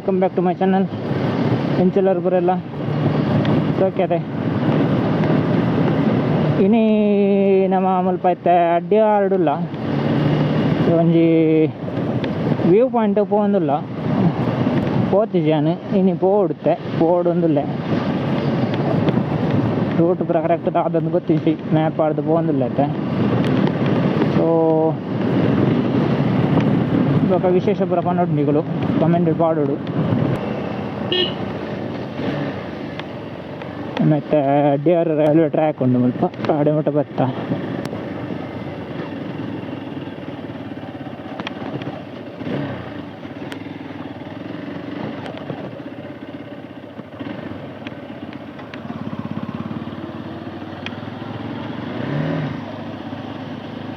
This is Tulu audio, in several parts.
Welcome back to my channel. ಎಂಚೆಲ್ಲರು ಬರಲ್ಲ ಓಕೆ ಅದೇ. ಇನಿ ನಮ್ಮ ಮುಲ್ಪ ಇತ್ತೆ ಅಡ್ಯಾರ್ಡುಲ್ಲ ಒಂಜಿ ವ್ಯೂ ಪಾಯಿಂಟ್ ಪೋವೊಂದುಲ್ಲ ಪೋತಿಜಾನ್ ಇನಿ ಪೋಡುತ್ತೆ ಪೋಡೊಂದುಲ್ಲೆ ರೂಟ್ ಪೂರ ಕರೆಕ್ಟ್ ದಾದಂದು ಗೊತ್ತಿಜ್ಜಿ ಮ್ಯಾಪ್ ಆಡ್ದು ಪೋವೊಂದುಲ್ಲ ಇತ್ತೆ. ಸೊ ಬೊಕ ವಿಶೇಷ ಪೂರ ಪನೊಡು ನಿಕುಲು ಕಮೆಂಟ್ ಪಾಡೊಡು. ಮತ್ತು ಅಡ್ಯಾರ್ ರೈಲ್ವೆ ಟ್ರ್ಯಾಕ್ ಉಂಡು ಮುಲ್ಪ ಆಡೆ ಮುಟ ಬತ್ತ.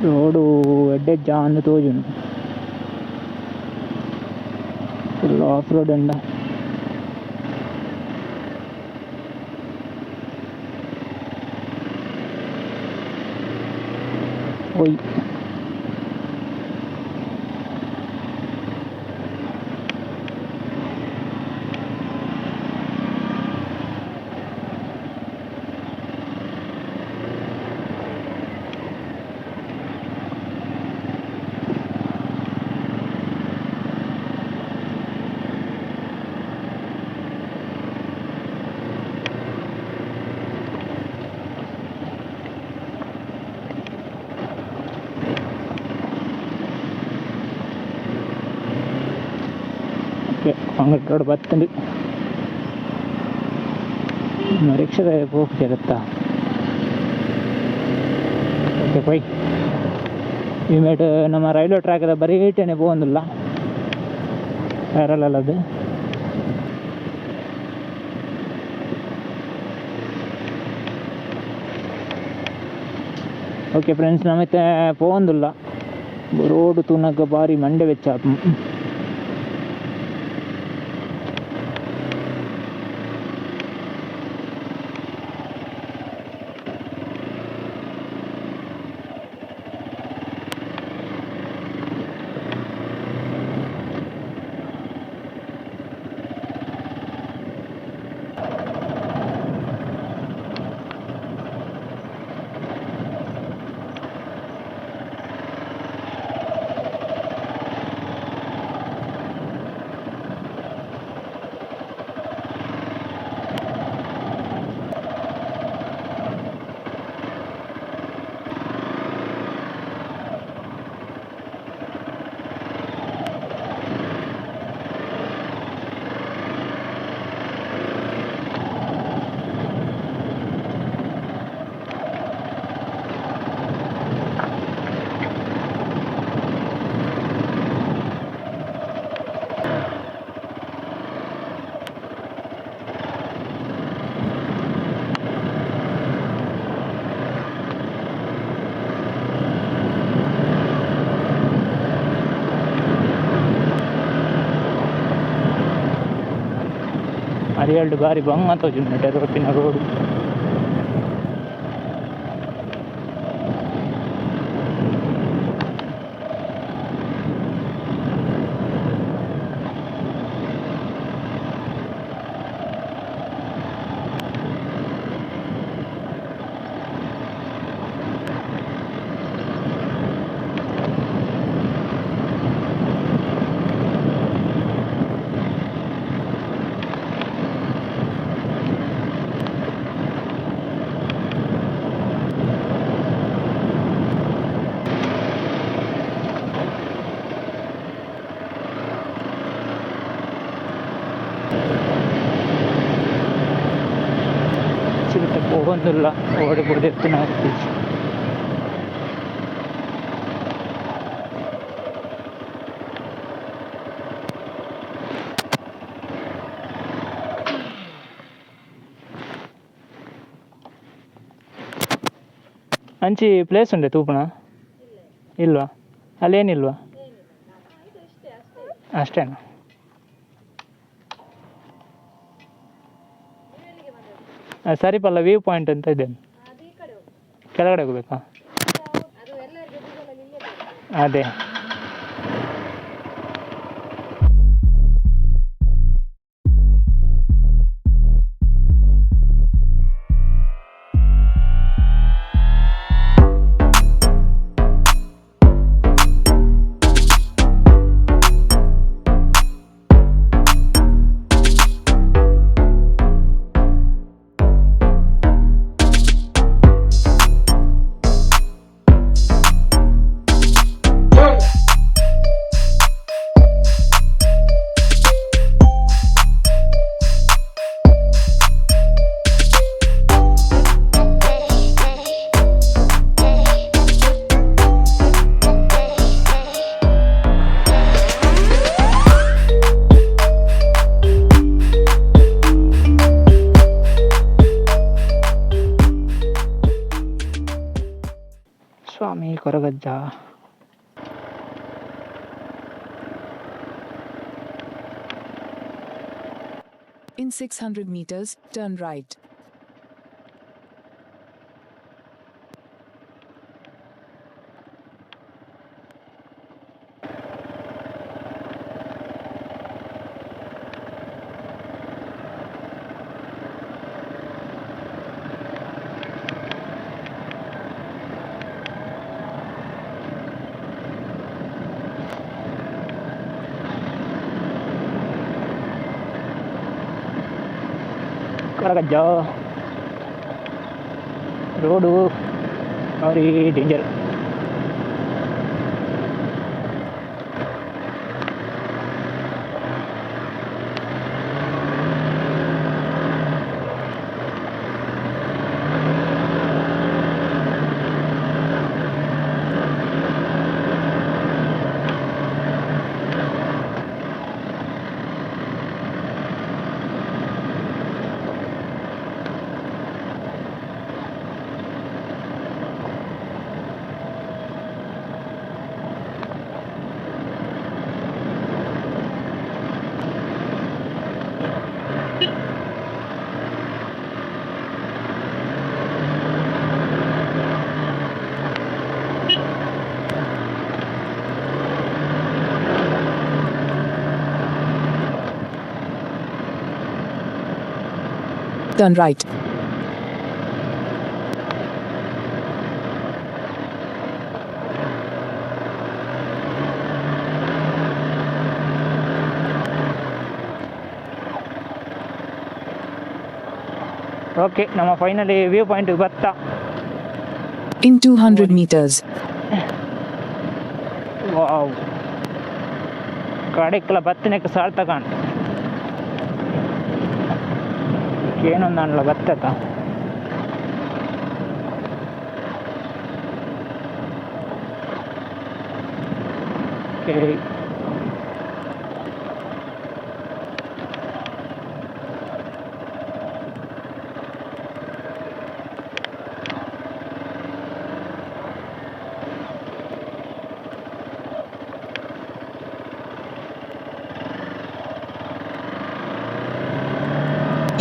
ರೋಡು ಎಡ್ಡೆ ಜಾನ್ ತೋಜುಂಡು. ಫುಲ್ ಆಫ್ ರೋಡ್ ಉಂಡ. ಓಯ್ ಓಕೆ ಕಾಂಕ್ರೀಟ್ ರೋಡ್ ಬತ್ತುಂಡು. ರಿಕ್ಷಾದ ಪೋಪುಜೆರತ್ತ. ಓಕೆ ಪೋಯ್ ಈ ಮೇಟ್ ನಮ್ಮ ರೈಲ್ವೆ ಟ್ರ್ಯಾಕ್ದ ಬರೀಟೇನೆ ಪೋವೊಂದುಲ್ಲ ಪ್ಯಾರಲಲ್ ಅದು. ಓಕೆ ಫ್ರೆಂಡ್ಸ್, ನಮ ಇತ್ತೆ ಪೋವೊಂದುಲ್ಲ. ರೋಡ್ ತೂನಗ ಬಾರಿ ಮಂಡೆ ಬೆಚ್ಚ ಆಪುಂಡು. ಅರಿಯಲ್ಡ್ ಬಾರಿ ಬಂಗ ತೋಜುಂಡು ಡೆರೋಪಿನ ರೋಡ್. ಚಿರತೆ ಪೋವೊಂದುಲ್ಲ ಓಡೆ ಪೂರ ದೆತ್ತುನ. ಅಂಚಿ ಪ್ಲೇಸ್ ಉಂಡೆ ತೂಪುನ ಇಲ್ವಾ? ಅಲ್ಲೇನಿಲ್ವಾ? ಅಷ್ಟೇನಾ? ಸರಿಪಲ್ಲ ವ್ಯೂ ಪಾಯಿಂಟ್ ಅಂತ ಇದೆ, ಕೆಳಗಡೆ ಹೋಗ್ಬೇಕಾ? ಅದೇ. ಸ್ವಾಮಿ Koragajja. In 600 meters, turn right. Koragajja road ಭಾರಿ ಡೇಂಜರ್. Turn right. Okay, ನಮ್ಮ ಫೈನಲಿ ವ್ಯೂ ಪಾಯಿಂಟ್ ಬತ್ತ. In 200 meters, wow, ಕಡೆಕ್ಲ ಬತ್ತಿನಕ್ಕೆ ಸಾರ್ತಕ ಏನೊಂದು ಬತ್ತತ. Okay.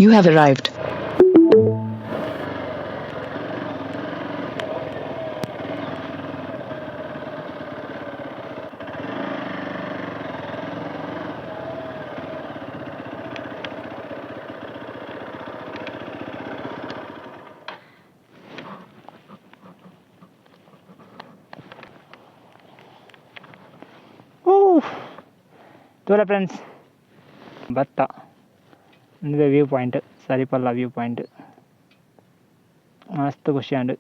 You have arrived. ತೂಲ ಫ್ರೆಂಡ್ಸ್, ಬತ್ತ ಇಂದುವೆ ವ್ಯೂ ಪಾಯಿಂಟ್, ಸರಿಪಲ್ಲ ವ್ಯೂ ಪಾಯಿಂಟ್. ಮಸ್ತ್ ಖುಷಿ ಆಂಡ್.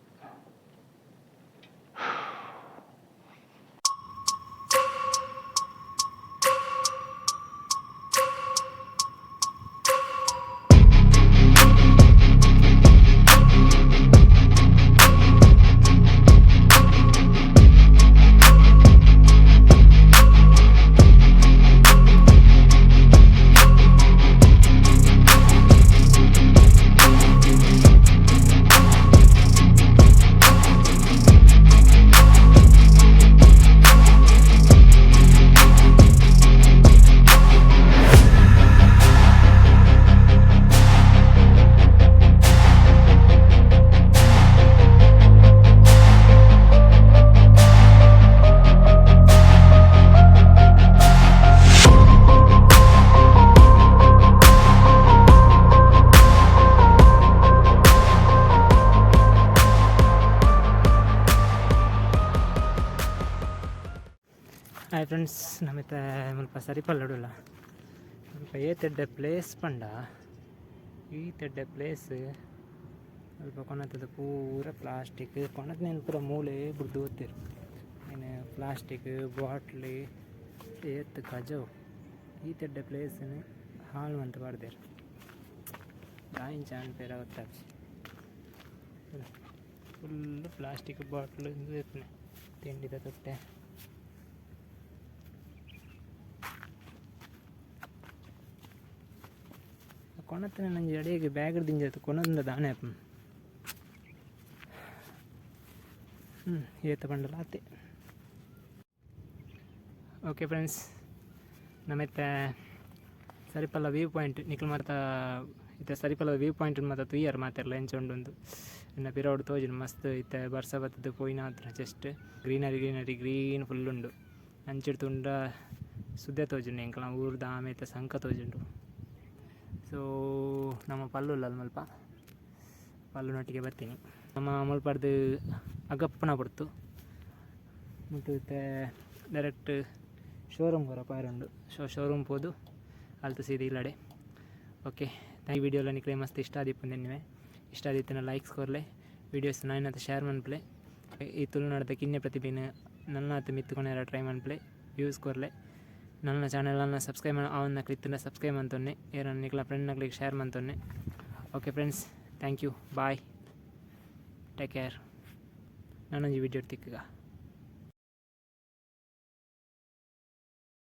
ಹಾಯ್ ಫ್ರೆಂಡ್ಸ್, ನಮಿತ ಮುಲ್ಪ ಸರಿಪಲ್ಲಡುಲ್ಲ. ಮುಲ್ಪ ಏತೆಡ್ಡೆ ಪ್ಲೇಸ್ ಪಂಡ ಈತೆಡ್ಡೆ ಪ್ಲೇಸ್. ಅಲ್ಪ ಕೊನತದ ಪೂರ ಪ್ಲಾಸ್ಟಿಕ್ ಕೊನತ್ನೇನು ಪೂರ ಮೂಲೆ ಬುಡ್ದು ಪೋತೆರ್. ಐನ್ ಪ್ಲಾಸ್ಟಿಕ್ ಬಾಟ್ಲಿ ಏತ್ ಕಜವು. ಈತೆಡ್ಡೆ ಪ್ಲೇಸ್ನ್ ಹಾಳು ಮಂತ್ ಪಾಡ್ದೆರ್. ದಾಯಿಂಚ ಅನ್ಪೆರ ಗೊತ್ತಾಪುಜಿ. ಫುಲ್ ಪ್ಲಾಸ್ಟಿಕ್ ಬಾಟ್ಲ್ ಇಂದು ಇಪ್ಪುನೆ, ತಿಂಡಿದ ತೊಟ್ಟೆ. ಕೊನತ್ತಿನ ನಂಜಿ ಅಡಿಗೆ ಬ್ಯಾಗ್ ದಿಂಜ ಕೊನದಿಂದ ದಾನೆ. ಏತ ಪಂಡಲ ಆತೆ. ಓಕೆ ಫ್ರೆಂಡ್ಸ್, ನಮಿತ್ತೆ ಸರಿಪಲ್ಲ ವ್ಯೂ ಪಾಯಿಂಟ್ ನಿಕುಲು ಮಾತ ಇತ್ತೆ ಸರಿಪಲ್ಲ ವ್ಯೂ ಪಾಯಿಂಟ್ ಮಾತ ತೂಯರ್ ಮಾತೆರ್ಲ ಎಂಚ ಉಂಡು. ಎನ್ನ ಪಿರವುಡು ತೋಜುಂಡು ಮಸ್ತ್. ಇತ್ತೆ ಬರ್ಸ ಬತ್ತುದು ಪೋಯಿನ ಹತ್ರ just greenery, greenery, green full ಉಂಡು. ಅಂಚಿಡ್ ತೂಂಡ ಸುದೆ ತೋಜುಂಡು, ಎಂಕಲ್ನ ಊರುದ ಆಮೇತ ಸಂಕ ತೋಜುಂಡು. ಸೊ ನಮ್ಮ ಪಲ್ಲುಲ್ಲ ಮುಲ್ಪ, ಪಲ್ಲುನೊಟ್ಟಿಗೆ ಬರ್ತೀನಿ. ನಮ್ಮ ಮುಲ್ಪಡ್ದು ಅಗಪ್ಪನ ಪೊರ್ತು ಮತ್ತು ಇತ್ತೆ ಡೈರೆಕ್ಟ್ ಶೋರೂಮ್ ಕೊರ ಪಾರುಂಡು. ಸೊ ಶೋರೂಮ್ ಪೋದು ಅಲ್ತ ಸೀದ ಇಲ್ಲಡೆ. ಓಕೆ, ಈ ವಿಡಿಯೋಲ ನಿಕ್ಲೆ ಮಸ್ತ್ ಇಷ್ಟ ಆದಿಪ್ಪು ನಿನ್ನೆ. ಇಷ್ಟ ಆದಿತ್ತಿನ ಲೈಕ್ಸ್ ಕೊರ್ಲೆ, ವೀಡಿಯೋಸ್ ನಾಯಿನತ ಶೇರ್ ಮನ್ಪುಲೆ. ಈ ತುಳುನಾಡದ ಕಿನ್ಯ ಪ್ರತಿಭೆನ ನನ್ನಾತ್ ಮಿತ್ತ್ ಕೊನೆರ ಟ್ರೈ ಮನ್ಪುಲೆ, ವ್ಯೂಸ್ ಕೊರ್ಲೆ. ನನ್ನ ಚಾನಲನ್ನು ಸಬ್ಸ್ಕ್ರೈಬ್ ಅವನ್ನ ಕ್ಲಿತ್ತನ್ನ ಸಬ್ಸ್ಕ್ರೈಬ್ ಮಂತೊನ್ನೆ, ಏರನ್ನ ನಿಕ್ಲ ಫ್ರೆಂಡ್ ನಕ್ಲಿಗೆ ಶೇರ್ ಮಂತೊನ್ನೆ. Okay friends, thank you, bye, take care. ನಾನೊಂಜಿ ವಿಡಿಯೋ ತಿಕ್ಕುಗ.